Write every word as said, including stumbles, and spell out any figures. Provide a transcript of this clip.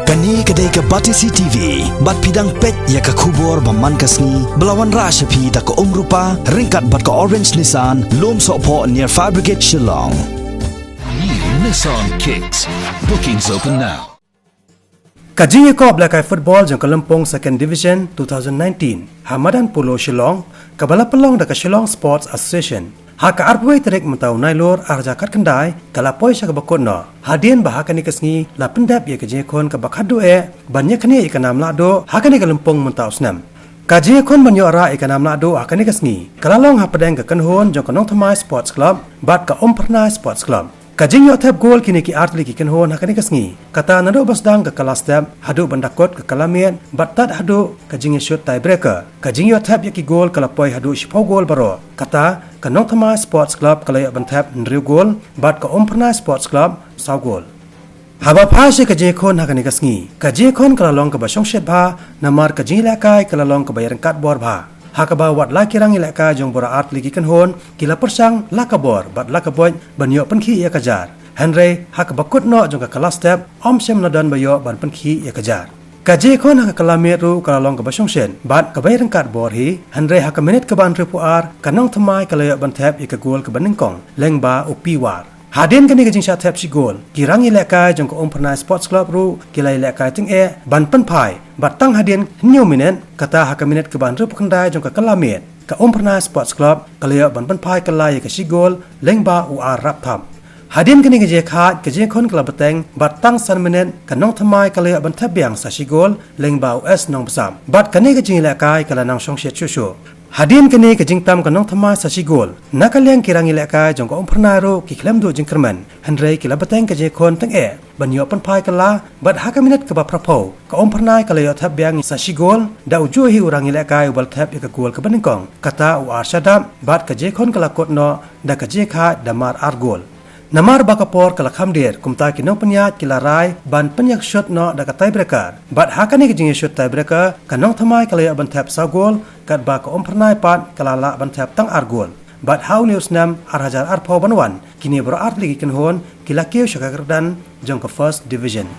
Kane ka dei ka Batesi T V, bad phi dang peit ïa ka khubor ba man ka sngi, ba la wanrah sha phi da ka Umrupa, ryngkat bad ka Orange Nissan, Lumsohphoh near Fire Brigade Shillong. New Nissan Kicks. Bookings open now. Ka jingïakop lehkai football jong ka Lympung Second Division two thousand nineteen ha madan Polo Shillong, kaba la pynlong da ka Shillong Sports Association, ha ka arphew tarik mynta u Nailur arhajar khatkhyndai, ka la poi sha kaba kut noh, hadien ba ha kane ka sngi la pyndep ïa ka jingïakhun kaba khatduh eh ban ïakhnieh ïa ka nam lahduh ha kane ka lympung mynta u snem. Ka jingïakhun ban ïoh rah ïa ka nam lahduh ha kane ka sngi ka la long hapdeng ka kynhun jong ka Nongthymmai Sports Club bad ka Umphyrnai Sports Club. Ka jingïoh thep gol kine ki artylli ki kynhun ha kane ka sngi, kata naduh ba sdang ka kylla step haduh ban da kut ka kylla miet, bad tad haduh ka jingïashut tiebreaker. Ka jingïoh thep ïa ki gol ka la poi haduh shiphew gol baroh. Kata, ka Nongthymmai Sports Club ka la ïoh ban thep hynriew gol, bad ka Umphyrnai Sports Club saw gol. Haba phai sha ka jingïakhun ha kane ka sngi, ka jingïakhun ka la long kaba shongshit bha, namar ka jingïalehkai ka la long kaba ïaryngkat bor bha. Ha kaba wat la ki rangïalehkai jong baroh artylli ki kynhun ki la pyrshang la ka bor bad la ka buit ban ïoh pynkhih ïa ka jar. Hynrei ha kaba kut noh jong ka kylla step, ym shym la don ba ïoh ban pynkhih ïa ka jar. Ka jingïakhun ha ka kylla miet ruh ka la long kaba shongshit bad kaba ïaryngkat bor hi, hynrei ha ka minit kaba hynriewphew ar, ka Nongthymmai ka la ïoh ban thep ïa ka gol kaba nyngkong lyngba u P War. Hadien kane ka jingshah thep shi gol, ki rangïalehkai jong ka Umphyrnai Sports Club ruh ki la ïalehkai tyngeh ban pynphai, bad tang hadien hynñiew minit, kata ha ka minit kaba hynriewphew khyndai jong ka kylla miet, ka Umphyrnai Sports Club ka la ïoh ban pynphai kylla ïa ka shi gol lyngba u R. Rapthap. Hadien kane ka jingïakhaid, ka jingïakhun ka la bteng, bad tang san minit ka Nongthymmai ka la ïoh ban thep biang sa shi gol lyngba u S. Nongbsap. Bad kane ka jingïalehkai ka la nang shongshit shuh shuh. Hadien kane ka jingtam ka Nongthymmai sa shi gol, na ka liang ki rangïalehkai jong ka Umphyrnai ruh ki khlem duh jingkyrmen, hynrei ki la bteng ka jingïakhun tyngeh ban ïoh pynphai kylla, bad ha ka minit kaba phraphew, ka Umphyrnai ka la ïoh thep biang sa shi gol da u juh hi u rangïalehkai uba la thep ïa ka gol kaba nyngkong, kata u R. Shadap, bad ka jingïakhun ka la kut noh da ka jingïakhaid da mar ar gol. Namar ba ka por ka la kham dier, kumta ki nongpynïaid ki la rai ban pynïashut noh da ka tiebreaker. Bad ha kane ka jingïashut tiebreaker, ka Nongthymmai ka la ïoh ban thep saw gol, katba ka Umphyrnai pat ka la lah ban thep tang ar gol. Bad ha une u snem arhajar arphew ban wan, kine baroh artylli ki kynhun ki la kiew sha ka kyrdan jong ka First Division.